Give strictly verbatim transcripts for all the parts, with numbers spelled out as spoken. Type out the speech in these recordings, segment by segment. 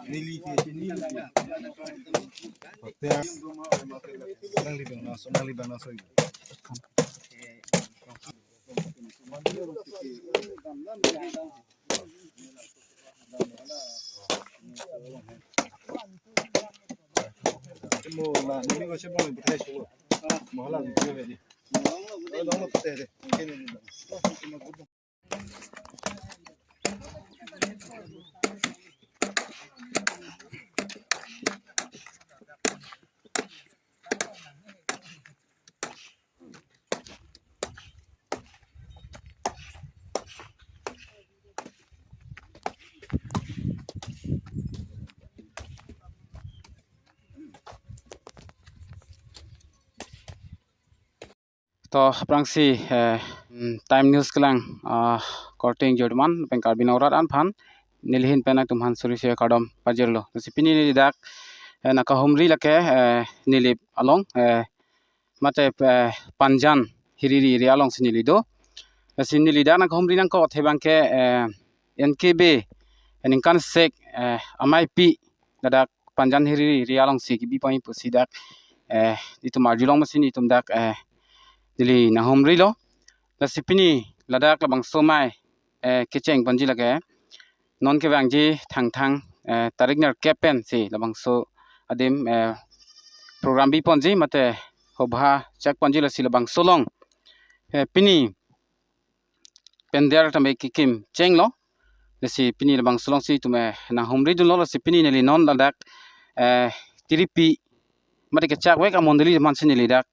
Neli ke ini. Hotel. Nangli bang naso, nangli bang naso. Mo la neli ko se bang bethai so. Mo la video ready. Dong lo pute de. To aphrangsi, eh, mm, Time News kelang, ah, korte ingjir atum an pen Karbi Anglong arat an aphan neli ahin pen nangtum aphan suri suri kardom pajirlo. Lasi pini neli dak, eh, Nangkahumri lake, eh, Nilip along, eh, mate, eh, Panjan Hiriri area alongsi neli do. Lasi neli dak Nangkahumri nangkok athe abangke, eh, N K B, eh, ningkan sek, eh, ameipi ladak Panjan Hiriri area alongsi kebi pon pusi dak, eh, itum arjulong masi itum dak, eh, neli nanghumrilo. Lasi pini ladak labangso amei, eh, kecheng ponji lake. Non kevangji Thangthang, eh, tarik nerkep pensi labangso adim, eh, program bi ponji mate hobha chak ponji lasi labangso along, eh, pini pandal tame kekim chenglo. Lasi pini labangso alongsi itum, eh, nanghumri dunlo, lasi pini neli non ladak, eh, tiripi mate kechak vek amondoli atum ansi neli dak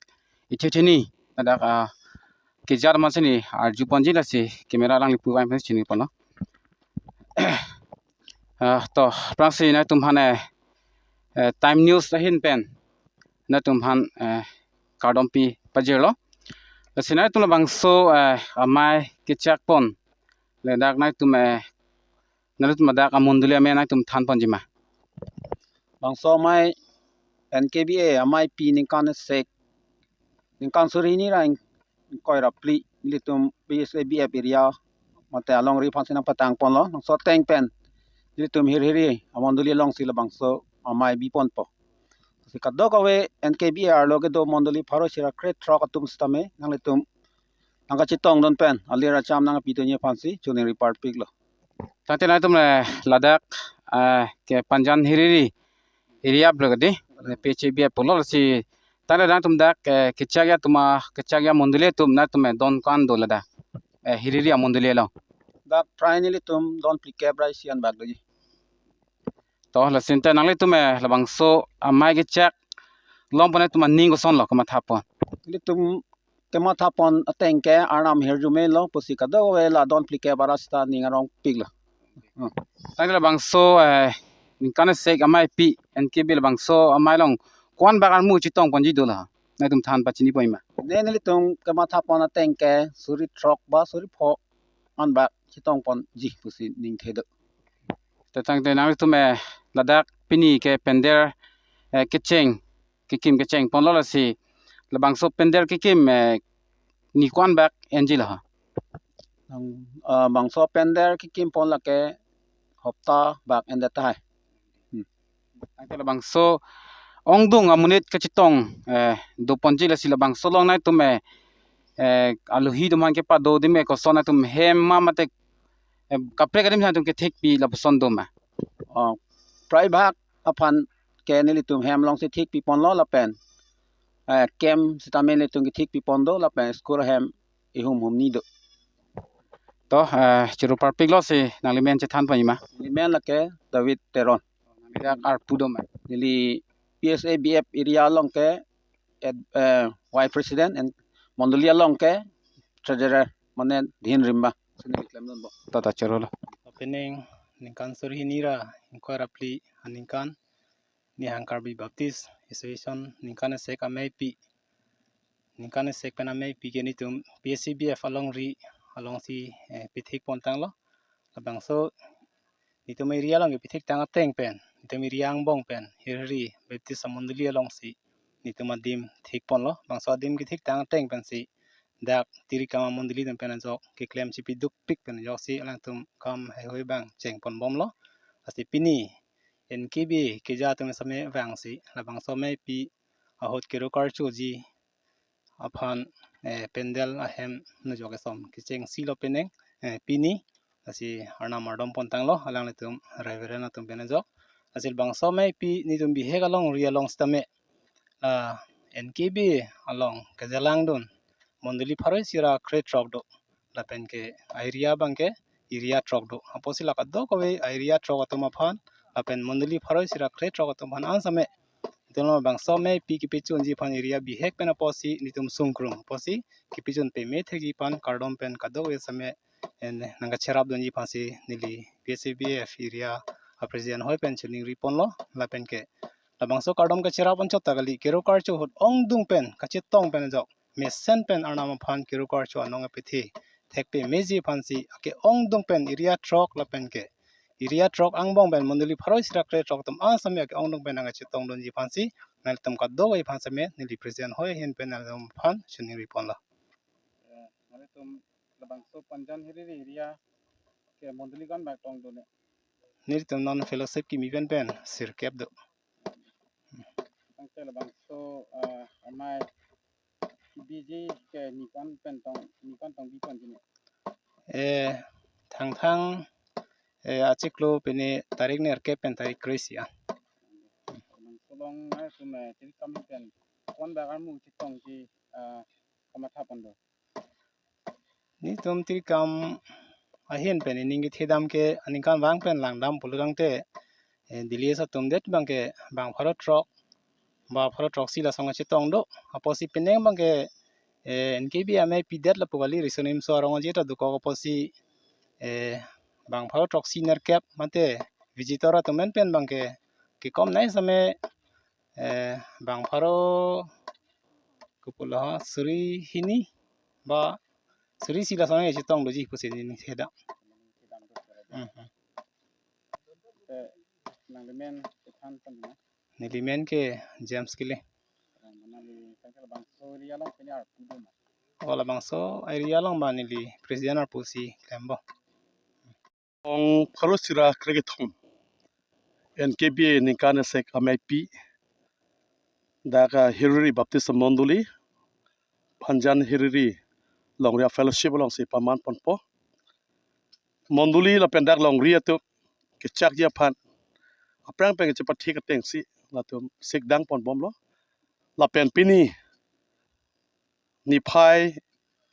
ithetheni ladak, ah, keja atum ansi neli arju ponji, lasi camera alangli pu vang pensi chini ponlo. Ah, to aphrangsi nangtum aphan, eh, eh, Time News ahin pen nangtum aphan, eh, kardom pi pajirlo. Lasi nangtum labangso, eh, amei kechak pon, ladak nangtum, eh, nangtum ladak amondoli amei nangtum than ponji ma? Bangso amei N K B A ameipi ningkan sek, ningkan suri hini ra ingkoi ra phli, nelitum P S A B F area mate alongri aphansi nangpatang ponlo. Bangso ateng pen nelitum Hiriri amondoli alongsi labangso amei bi ponpo. Si kadokave N K B A arlo kedo mondoli pharo isi ra krethrok atum sitame nanglitum nangkachetongdun pen, alir acham nangpidunji aphansi choningri parpiklo. Tangte nangtum, eh, ladak, eh, ke Panjan Hiriri area ablo kadi, P H A B F pulo, lasi tangte nangtum dak, eh, kechak atum, ah, kechak amondoli atum nangtum, eh, don ko-an do ladak, eh, Hiriri amondoli along? Dak phrai nelitum don phlikep ra isi anbak doji. To lasi tangte nanglitum, eh, labangso amei kechak longpon atum aning kosonlo kematha pon? Nelitum kematha pon ateng ke Arnam ahirjume lo pusi kadokave la don phlikep ra sita ning arongpiklo. Hmm. Tangte labangso, eh, ningkan sek ameipi N K B labangso amei along ko-an bak armu chetong ponji dola, nangtum than pachini pon ma? Ne nelitum kematha pon ateng ke suri throk ba suri pho anbak chetong ponji pusi ningthe do. Te tangte nangtum, eh, ladak pini ke pandal, eh, kecheng, kekim kecheng ponlo, lasi labangso pandal kekim, eh, ni ko-an bak enji lo ha? Nang, ah, bangso pandal kekim pon lake hopta bak endet tahai. Hmm. Tangte labangso ongdung amonit kachetong, eh, do ponji, lasi labangso along nangtum, eh, eh, alohi atum aphan kepado adim ke koson atum hem ma mate, eh, kaprek adim nangtum kethekpi lapuson do ma? Oh, phraibhag aphan ke nelitum hem alongsi thekpi ponlo lapen, eh, camp sitame nelitum kethekpi pon do lapen school ahem ihum hum ni do. To, eh, choro parpiklo, si nangli men chethan ponji ma? Neli men lake David Teron. Nangli dak arpu do ma? Neli P S A B F area along ke ad-, eh, Vice President and mondoli along ke Treasurer mane Dhian Rimba. Sini klemdunbom. To, to chorolo. Opening ningkan suri hini ra ingkoi ra phli aningkan Nihang Karbi Baptist Association ningkan sek ameipi, ningkan sek pen ameipi ke nelitum P S A B F alongri alongsi, eh, pithek pon tanglo. Labangso nelitum area along kepithek tang ateng pen, nelitum area angbong pen Hiriri Baptist amondoli alongsi nelitum adim thek ponlo. Bangso adim kethek tang ateng pensi dak tiri kama mondoli atum pen ajok keklem chipi dukpik pen ajoksi alangtum kam heihui abang cheng ponbomlo. Lasi pini N K B A keja atum same vangsi labangso ameipi ahut kero karchoji aphan, eh, pandal ahem nujok esom kechengsi lo penang, eh, pini. Lasi Arnam ardom pontanglo alanglitum Reverend atum pen ajok. Lasi labangso ameipi netum bihek alongri along sitame, ah, N K B A along kejelangdun mondoli pharo isi ra krethrok do. Lapen ke area abangke area throk do. Apotsi la kadokave area throk atum aphan lapen mondoli pharo isi ra krethrok atum aphan an same, itum labangso ameipi kepachunji aphan area bihek pen apotsi netum sungkrung apotsi kepachun pame thekji aphan kardom pen kadokave same, en, nangkacherapdunji aphansi neli P S A B F area a president hoi pen chiningri ponlo. Lapen ke labangso kardom kacherap anchot ta kali, kero karcho ahut ongdung pen kachetong pen ajok mesen pen Arnam aphan kero karcho anong apethe thek pameji aphansi ake-ongdung pen area throk lapen ke area throk angbong pen mondoli pharo isi ra krethrok atum an same ake-ongdung pen nangkachetongdunji aphansi nangtum kadokave aphan same neli president hoi ahin pen nangtum aphan chiningri ponlo. Eh, nanglitum labangso Panjan Hiriri area ke mondoli ko-an bak tongdun ne? Nelitum non fellowship kimi pen pen sirkep do. Tangte labangso, ah, amei biji ke ni ko-an pen tong, ni ko-an tong bi ponji ne? Eh, Thangthang, eh, achiklo pini tarik nerkep pen tarik kre-isi an. Labangso along nangtum, eh, tirikam pen ko-an bak armu chetongji, ah, kamatha pon do? Netum tirikam ahin pen nening kethedam ke aningkanvang pen langdam pulo tangte, eh, Delhi atum det abangke bang pharo throk ba pharo throksi lason kachetong do. Apotsi penang abangke, eh, N K B A ameipi det lapu kali, riso nimso arong aje ta dokok apotsi, eh, bang pharo throksi nerkep mate visitor atum en pen abangke kekom nai same, eh, bang pharo kopulo ha suri hini ba suri isi lason chetong doji pusi nening thedam. Mhm. Te nangli men kethan pon na? Neli men ke James Kile. Nangli tangte labangso area along pini arpu do ma? O labangso area along ba neli president arpu si klempo. Ong pharo isi ra krekethom N K B A ningkan esek ameipi dak, ah, Hiriri Baptist Mondoli, Panjan Hiriri longri a fellowship alongsi paman ponpo. Mondoli lapen dak longri atum kechakji aphan aphrang pen chepathik atengsi latum sikdang ponbomlo. Lapen pini niphai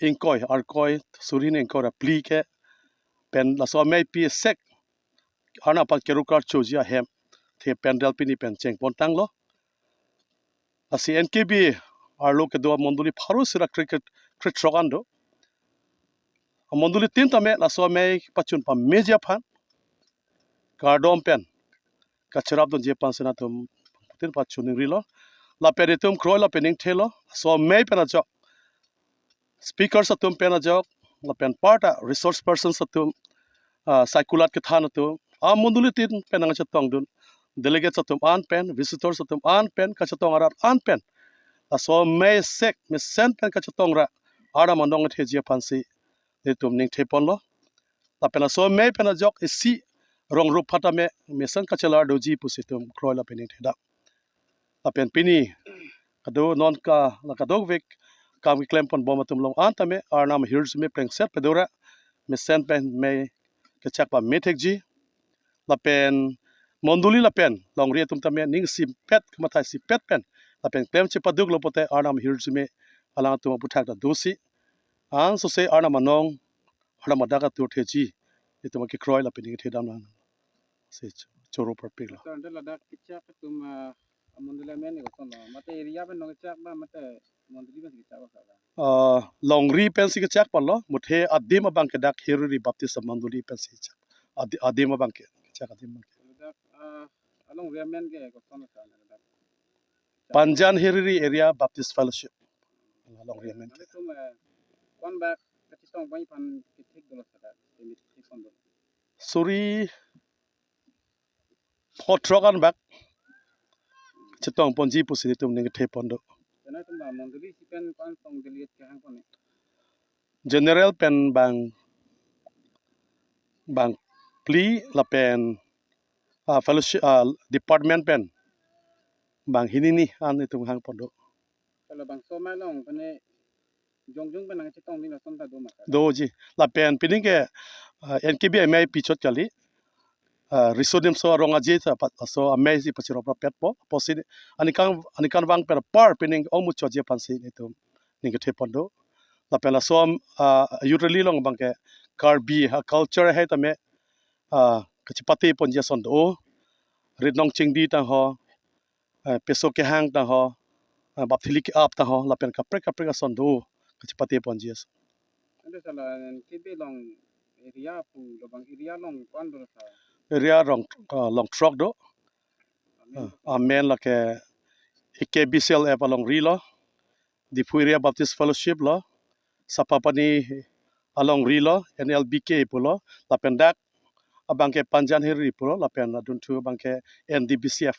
ingkoi, arkoi suri hini ingkoi ra phli ke pen laso ameipi esek Arnam aphan kero karchoji ahem the pandal pini pen cheng pontanglo. Lasi N K B A arlo kedo mondoli pharo isi ra kre, kre, krethrok an do. Mondolitin tame laso amei pachun pameji aphan kardom pen kacherapdunji aphansi nangtum tin pachun ningrilo. Lapen itum kroi lapen ningthelo. Laso amei pen ajok speakers atum pen ajok lapen parta resource persons atum, ah, saikulat kethan atum, amondolitin pen nangkachetongdun, delegates atum an pen, visitors atum an pen, kachetong arat an pen laso amei esek mesen pen kachetong ra Arnam anong theji aphansi netum ningthe ponlo. Lapen laso amei pen ajok isi rong rup phatame mesen kachelar doji pusi itum kroi lapen ningthedam. Lapen pini kado non ka la kadokave kam keklem ponbom atum along an tame Arnam ahirjume plengset pado ra mesen pen mei kechak pame thekji. Lapen mondoli lapen longri atum tame ning isipet kamatha isipet pen lapen klem chepaduklo pote Arnam ahirjume alangtum aputhak ta dosi, ansose Arnam anong Arnam adak atur theji itum akekroi lapen ningthedam lang si choro parpiklo. Sir, ante ladak kechak atum, ah, amondoli amen ni kosonlo? Mate area pen nangkechak ba mate mondoli pensi kechak ba, sir? Ah, longri pensi kechak ponlo, muthe adim abangke dak Hiriri Baptist Mondoli pensi kechak. Adi-, adim abangke, kechak adim abangke. Ladak, ah, alongri amen ke kosonlo, sir, ladak? Panjan Hiriri Area Baptist Fellowship. Alongri amen ke. Nanglitum, eh, ko-an bak kachetong abang iphan kethik dolo, sir, dak? Ini kethik pon dolo. Suri pharo throk an bak chetong ponji pusi netum ningthe pon do. Nanglitum ba mondoli isi pen ko-an tong delegate kehang pon ne? General pen bang, bang phli lapen ah, fellowship, ah, department pen bang hini ni an itum hang pon do. Kalau bangso mai long pene jongjung pen nangchetong ding lason ta do ma? Doji. Lapen pining ke, ah, N K B amei pichot kali. Ah, riso nimso arong aje ta pat aso amei si pachirop rapet po. Apotsi aningkan aningkanvang per par pining ong muchot ji aphansi itum ning kethe pon do. Lapen laso, ah, youth rally along bangke Karbi ha culture hai tame, ah, kachepate ponji ason do. Rit nong chingdi tang ho, eh, peso kehang tang ho, eh, bapthili ke-ap tang ho, lapen kaprek kaprek ason do kachepate ponji ason. Ante sala N K B long area pu lo bang area long ko-an do sa? Area long, ah, long throk do. Amen. Ah, amen lake A K B C L F alongri lo, Diphu Area Baptist Fellowship lo, Sapapani alongri lo, N L B K pulo, lapen dak abangke Panjan Hiri pulo, lapen adunthu abangke N D B C F